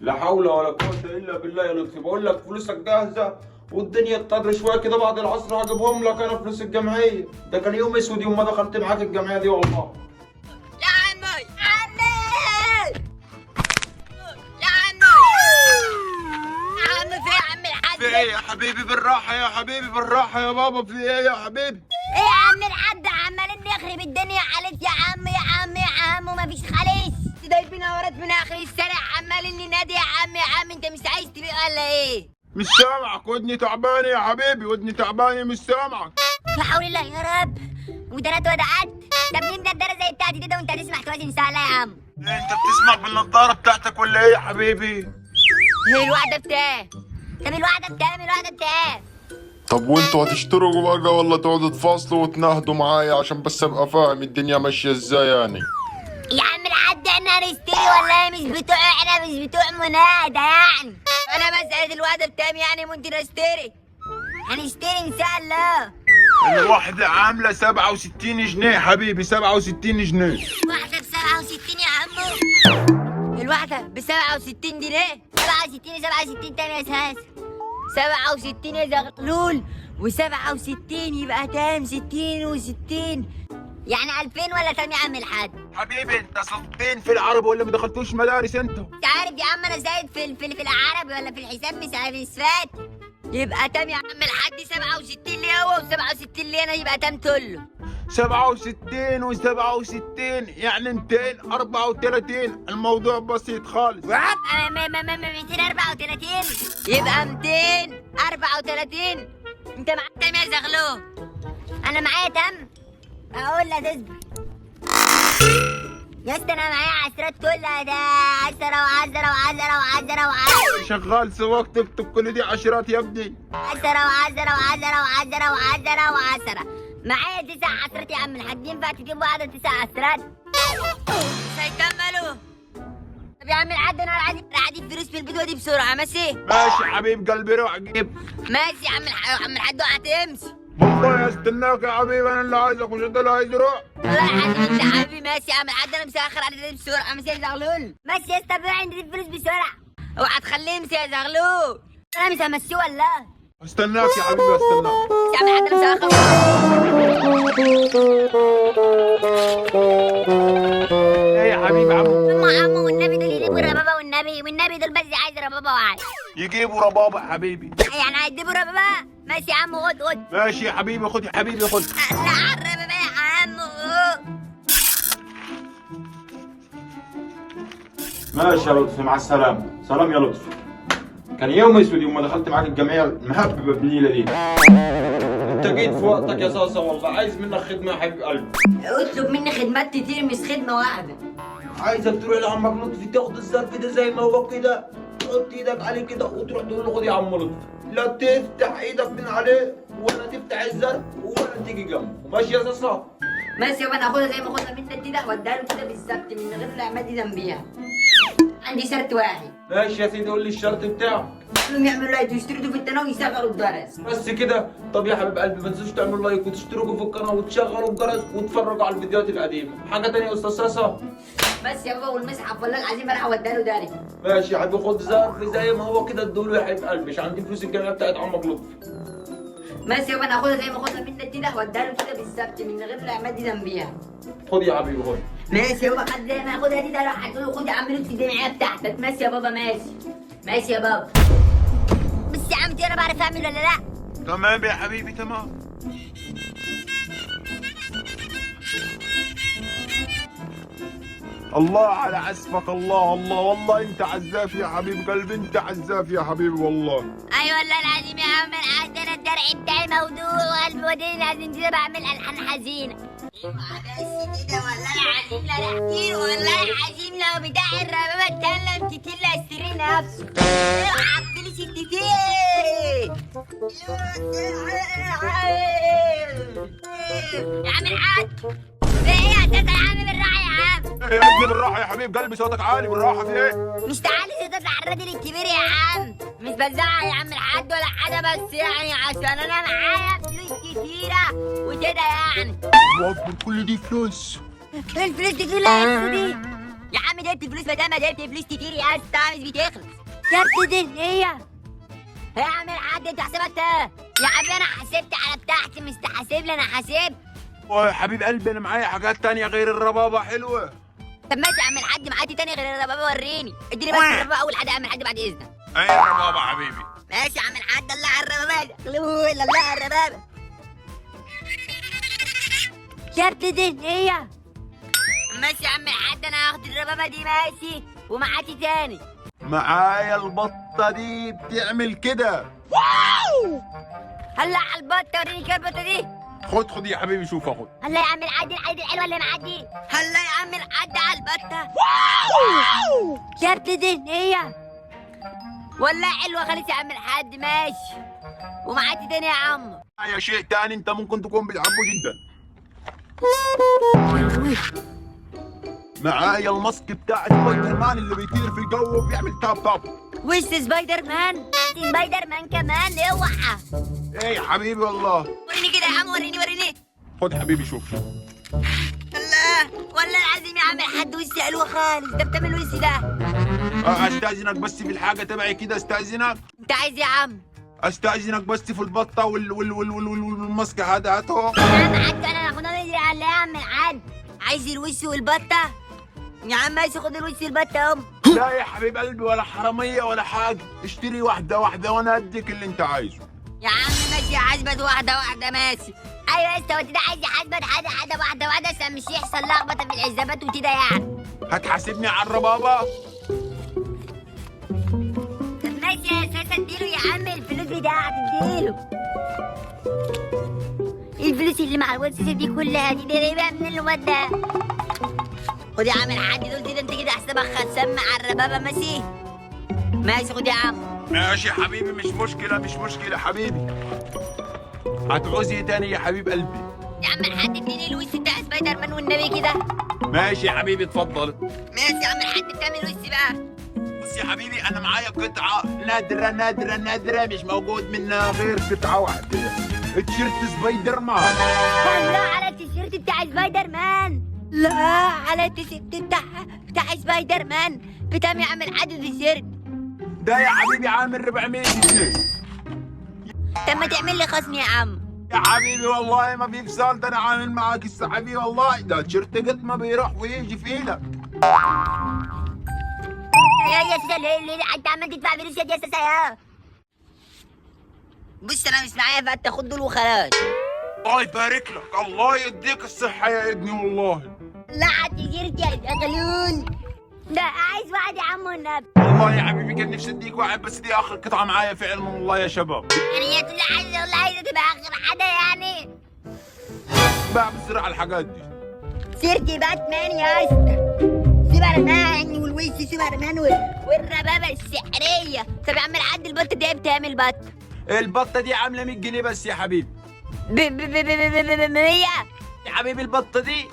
لا حول ولا قوة الا بالله يا لطفي، بقول لك فلوسك جاهزة والدنيا تطر شوية كده، بعد العصر هجيبهم لك انا فلوس الجمعية. ده كان يوم اسود يوم ما دخلت معاك الجمعية دي والله. يا عمي، عمي، يا عمي، يا عمي، في يا عم الحاج؟ في ايه يا حبيبي؟ بالراحة يا حبيبي، بالراحة يا بابا، في ايه يا حبيبي؟ ايه يا عم الحاج، عمالين نخرب الدنيا عليك يا عم، يا عم، يا عم، ومفيش خالص. جايبين ورات من اخر السنة، عمالين ننادي يا عم، يا عم، انت مش عايز تبيع ولا ايه؟ مش سامعك، ودني تعبانة يا حبيبي، ودني تعبانة، مش سامعك. لا حول الله يا رب، ودرات ودعات. طب مين نضاره زي بتاعتي دي وانت هتسمع كويس ان شاء الله يا عم؟ انت بتسمع بالنضاره بتاعتك ولا ايه يا حبيبي؟ هي الواحدة بتاعي. طب الواحدة بتاعي، الواحدة بتاعي. طب وانتوا هتشتروا بقى ولا تقعدوا تفاصلوا وتنهدوا معايا عشان بس ابقى فاهم الدنيا ماشية ازاي يعني؟ يا عم الحاج احنا هنشتري والله، مش بتوع، احنا مش بتوع منادى يعني. انا مسألة الواحدة بتاعي يعني ممكن اشتري، هنشتري ان شاء الله. الواحدة عاملة 67 جنيه حبيبي، 67 جنيه. واحدة ب 67 يا عمو، الواحدة ب 67 جنيه، 67 67 تاني يا ساس، 67 يا زغلول، و67 يبقى تام 60 و60 يعني 2000 ولا كام يا عم الحاج؟ حبيبي انت سطين في العرب ولا ما دخلتوش مدارس انت؟ انت عارف يا عم انا زايد في العربي ولا في الحساب، مش عارف، مش فاكر. يبقى تام يا عم الحاج 67 ليه هو و67 ليه انا، يبقى تام كله 67 و67 يعني 234. الموضوع بسيط خالص. 234 يبقى 234. انت معاك تام يا زغلول؟ انا معايا تام. اقول لا تصبر يا اسطى، انا معايا عشرات كلها، ده 10 و10 و10 و10 و10. شغال سواق توك توك، كل دي عشرات يا ابني. 10 و10 و10 و10 و10 و10، معايا 9 عشرات يا عم الحاج، ينفع تجيب واحدة 9 عشرات؟ مش هيكملوا. طب يا عم الحاج انا عايز فلوس في الفيديو دي بسرعة، ماشي؟ ماشي حبيب قلبي، روح جيب. ماشي يا عم الحاج، عم الحاج هتمشي. والله استناك يا حبيبي، انا اللي عايزك مش انت اللي عايز روح. والله العظيم انت حبيبي. ماشي يا عم الحاج، انا مسخر على دي بسرعة. ماشي يا زغلول، ماشي يا اسطى، بيع عندي الفلوس بسرعة، اوعى تخليه يمشي يا زغلول. انا مش همشيه والله. استناك يا حبيبي، استناك. ماشي يا عم الحاج، انا مسخر. ايه يا حبيبي عم؟ عمو والنبي دول يجيبوا ربابه، والنبي والنبي دول بس عايز ربابه واحد. يجيبوا ربابه حبيبي. يعني هيجيبوا ربابه؟ ماشي يا عم، خد خد. ماشي يا حبيبي، خد يا حبيبي خد. لا على الربابه يا عم. ماشي يا لطفي، مع السلامة. سلام يا لطفي. كان يوم اسود يوم ما دخلت معاك الجمعية المهببة بنيلة دي. انت جيت في وقتك يا صاصة والله، عايز منك خدمة يا حبيب قلبي. اطلب مني خدمات كتير مش خدمة واحدة. عايزك تروح لعمك لطفي تاخد الظرف ده زي ما هو كده، تحط ايدك عليه كده وتروح تقول له خد يا عم لطفي، لا تفتح ايدك من عليه ولا تفتح الظرف ولا تيجي جنبه. ماشي يا صاصة؟ ماشي يابا، انا هاخدها زي ما اخدها منك كده واديها له كده بالظبط من غير لا مادي ذنبيها. عندي شرط واحد. ماشي يا سيدي، قول لي الشرط بتاعك. كلهم يعملوا like ويشتركوا في القناة ويشغلوا الجرس. بس كده؟ طب يا حبيب قلبي ما تنسوش تعملوا like وتشتركوا في القناة وتشغلوا الجرس وتتفرجوا على الفيديوهات القديمة. حاجة تانية يا استاذ صاصه؟ بس يا بابا، والمصحف والله العظيم انا هوديها له داري. ماشي يا حبيبي، خد ظرف زي ما هو كده اديله يا حبيب قلبي، عشان عندي فلوس الجامعة بتاعت عمك لطفي. ماشي يا بابا، انا هاخدها زي ما اخدها منك كده واديها له كده بالظبط من غير لا مادي ذنبيها. خد يا حبيبي خد. ماشي يا بابا، خد زي ما اخدها دي اروح هتقول له خد يا عم لطفي الجامعية بتاعتك. ماشي يا بابا، ماشي ماشي يا بابا. بس يا عمتي انا بعرف اعمل ولا لا؟ تمام يا حبيبي تمام. الله على عزفك، الله الله، والله انت عزاف يا حبيب قلبي، انت عزاف يا حبيبي والله. ايوه والله العظيم يا عم الحاج، انا الدرع بتاعي موضوع وقلبي وديني لازم كده بعمل الحان حزينة. بس كده والله العظيم لا كتير، والله العظيم لو بتاع الربابه اتكلم كتير لا اشتري نفسه. حط لي ستتين يا عم الحاج. ايه يا اساس يا عم بالراحة يا عم. يا ابني بالراحة يا حبيب قلبي، صوتك عالي، بالراحة. في ايه؟ مش تعالي صوتك على الراجل الكبير يا عم. مش بزعق يا عم الحاج ولا حاجة، بس يعني عشان انا معايا فلوس كتيرة وكده يعني. الله اكبر، كل دي فلوس؟ ايه الفلوس دي كلها يا دي؟ يا عم جبت فلوس، ما دام جبت فلوس كتير يا اسطى مش بتخلص. يا دي هي يا عم الحاج، انت حسابك ده يا حبيبي؟ انا حسبت على بتاعتي، مش تحاسب لي انا حاسب. يا حبيب قلبي انا معايا حاجات تانية غير الربابة حلوة. طب ماشي يا عم الحاج، معاك تاني غير الربابه؟ وريني، اديني بس الربابه اول حاجة يا عم الحاج بعد اذنك. ايه الربابة حبيبي؟ ماشي يا عم الحاج، الله على الربابه، الله على الربابه. يا دي هي. ماشي يا عم الحاج، انا هاخد الربابه دي ماشي، ومعاكي تاني. معايا البطة دي بتعمل كده. هلا على البطة، وريني كده البطة دي. خد خد يا حبيبي، شوف خد. هلا يا عم الحاج، الحاجة الحلوة اللي معاك دي. هلا يا عم الحاج على البطة. wow يا دي هي، والله حلوة خالص يا عم الحاج. ماشي، ومعاكي تاني يا عم؟ معايا شيء تاني انت ممكن تكون بتحبه جدا. معايا ال mask بتاع سبايدر مان اللي بيطير في الجو وبيعمل tap tap. وش سبايدر مان؟ سبايدر مان كمان؟ اوعى. ايه يا حبيبي والله. وريني كده يا عم، وريني وريني. خد حبيبي شوف. الله، والله العظيم يا عم الحاج وشي حلوة خالص. ده بتعمل وشي ده؟ استاذنك بس في الحاجة تبعي كده، استاذنك. انت عايز ايه يا عم؟ استاذنك بس في البطة وال mask هذا هاته. يا عم الحاج انا هاخدها نجري على يا عم الحاج. عايز الوش والبطه يا عم؟ ماشي، خد الوش والبطه اهم. لا يا حبيب قلبي، ولا حرامية ولا حاجة، اشتري واحدة واحدة وانا اديك اللي انت عايزه. يا عم ماشي، حاسبت واحدة واحدة ماشي. ايوه يا اسطى، هو كده عايز يحاسبك حاجة حاجة واحدة واحدة عشان مش يحصل لخبطة في الحسابات وكده يعني. هتحاسبني على الربابه؟ طب ماشي يا اساس، اديله يا عم الفلوس بتاعتي، اديله الفلوس اللي مع الواد سيسي دي كلها، دي جايبها من الواد ده. خد يا عم الحاج دول كده، انت كده حسابك خلصان مع الربابه. ماشي ماشي، خد يا عم. ماشي يا حبيبي، مش مشكلة مش مشكلة حبيبي. هتعوز ايه تاني يا حبيب قلبي؟ يا عم الحاج اديني الوش بتاع سبايدر مان والنبي كده. ماشي يا حبيبي اتفضل. ماشي يا عم الحاج، بتعمل وش بقى؟ بص يا حبيبي، انا معايا قطعه نادرة نادرة نادرة مش موجود منها غير قطعه واحدة، تيشيرت سبايدر مان. الله على التيشيرت بتاع سبايدر مان. لا على التيشيرت بتاع سبايدر مان. بتاع يا عم الحاج التيشيرت ده يا حبيبي عامل 400 جنيه. طب ما تعمل لي خصم يا عم. يا حبيبي والله ما في فصال، ده انا عامل معاك السحابي والله، ده تيشيرت قط ما بيروح ويجي في ايدك. يا سيدي، ليه ليه انت عمال تدفع فلوس يا سيدي؟ يا بص انا مش معايا، فانت خد دول وخلاص. الله يبارك لك، الله يديك الصحة يا ابني والله. لا على التيشيرت يا غلول. ده عايز واحد يا عم والنبي. والله يا حبيبي كان نفسي اديك واحد، بس دي اخر قطعة معايا فعلا والله يا شباب. يعني هي كل حاجة والله عايزة تبقى اخر حاجة يعني. باع بسرعة الحاجات دي. سيرتي باتمان يا اسطى، سوبرمان والوش سوبرمان والربابة السحرية. طب يا عم الحاج البطة دي بتعمل بط؟ البطة دي عاملة 100 جنيه بس يا حبيبي. ب ب ب ب ب ب 100 يا حبيبي البطة دي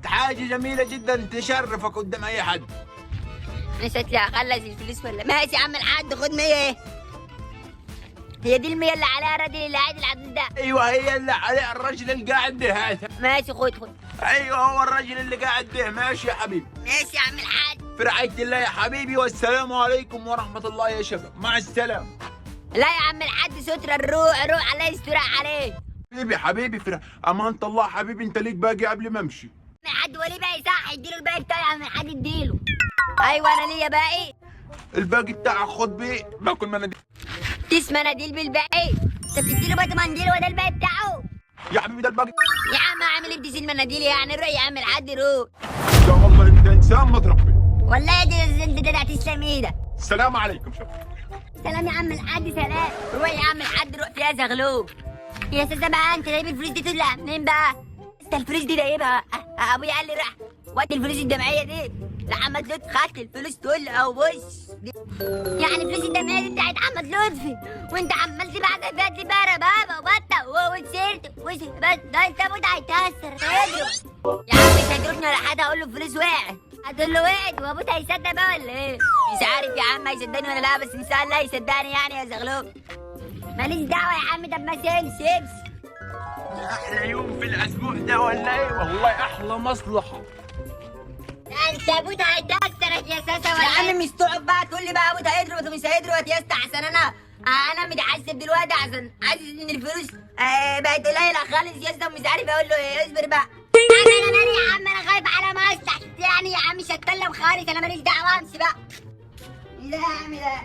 حاجة جميلة جدا تشرفك قدام أي حد. مش هتلاقي اخلص الفلوس ولا؟ ماشي يا عم الحاج، خد 100. ايه هي دي ال100 اللي عليها الراجل اللي قاعد العجوز ده؟ ايوه هي اللي عليها الراجل اللي قاعد ده. هات. ماشي خد خد. ايوه هو الراجل اللي قاعد ده. ماشي يا حبيبي. ماشي يا عم الحاج. في رعاية الله يا حبيبي، والسلام عليكم ورحمة الله يا شباب، مع السلامة. لا يا عم الحاج ستر الروح، روح الله يسترها عليك. حبيبي حبيبي في أمانة الله حبيبي، أنت ليك باقي قبل ما أمشي. الحاج وليه باقي؟ صح، اديله الباقي بتاعي يا عم الحاج، اديله. ايوه انا ليا باقي. الباقي بتاعك خد بيه، باكل مناديل. كيس مناديل بالباقي؟ انت بتديله بقى منديل وده الباقي بتاعه؟ يا حبيبي ده الباقي. يا عم اعمل ايه بديس المناديل يعني؟ روح يا عم الحاج روح. يا والله انت انسان ما تربي. والله يا دي ده تسلم ايدك. السلام عليكم شباب. سلام يا عم الحاج، سلام. روح يا عم الحاج روح فيها زغلول. يا استاذ بقى انت جايب الفلوس دي طلع منين بقى؟ انت الفلوس دي جايبها؟ ابويا قال لي راح ودي الفلوس الجمعية دي لعماد لطفي، خدت الفلوس كلها وبص يعني فلوس الجمعية دي بتاعت عماد لطفي، وانت عمال تبعت فيها دي بقى ربابه وبطه وتيشيرت بس ده انت ابوك هيتكسر هيضرب يا عم. مش هيضربني ولا حاجة، هقول له الفلوس وقعت، هتقول له وقعت وابوك هيصدق بقى ولا ايه؟ مش عارف يا عم هيصدقني ولا لا، بس ان شاء الله هيصدقني يعني يا زغلول. ماليش دعوه يا عم. طب ما امشي امشي. احلى يوم في الاسبوع ده ولا ايه؟ والله احلى مصلحة. ده انت ابوت هيكسرك يا ساسا ولا يا عم مش تقعد بقى تقول لي بقى ابوت هيضرب ومش هيضرب يا اسطى، عشان انا متعذب دلوقتي، عشان حاسس ان الفلوس بقت قليله خالص يا اسطى، ومش عارف اقول له ايه. اصبر بقى. يا عم انا مالي يا عم، انا خايف على مصلحتي يعني يا عم، مش هتكلم خالص، انا ماليش دعوه، امشي بقى. ايه ده يا عم ده؟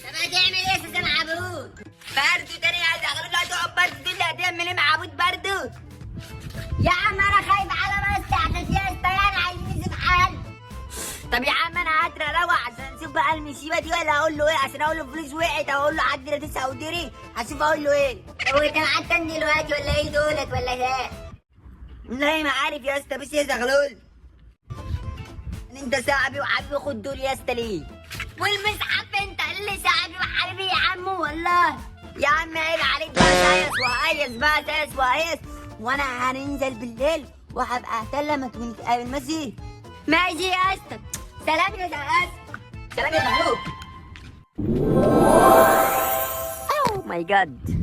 طب هتعمل ايه يا ساسا مع ابوك؟ برضه تاني يا زغلول هتقعد برضه تقول لي هتعمل ايه مع ابوك برضه؟ يا عم انا خايف على مصلحتك يا اسطى، يعني عايزين نشوف حل. طب يا عم انا هاتر اروح عشان اشوف بقى المصيبة دي، ولا اقول له ايه؟ عشان اقول له فلوس وقعت، او اقول له عدي تسعة وديري، هشوف اقول له ايه. هو انت معتن دلوقتي ولا ايه دولت ولا ايه؟ والله ما عارف يا اسطى. بس يا زغلول انت صاحبي وحبيبي، خد دول يا اسطى ليه؟ والمصحف انت اللي صاحبي وحبيبي يا عم والله. يا عم عيب عليك بقى، سايس وهيص بقى، سايس وهيص. وانا هننزل بالليل وهبقى اهتل ونتقابل، ماشي؟ ماشي يا اسطى، سلام يا اسطى. سلام يا زغلول. oh my God.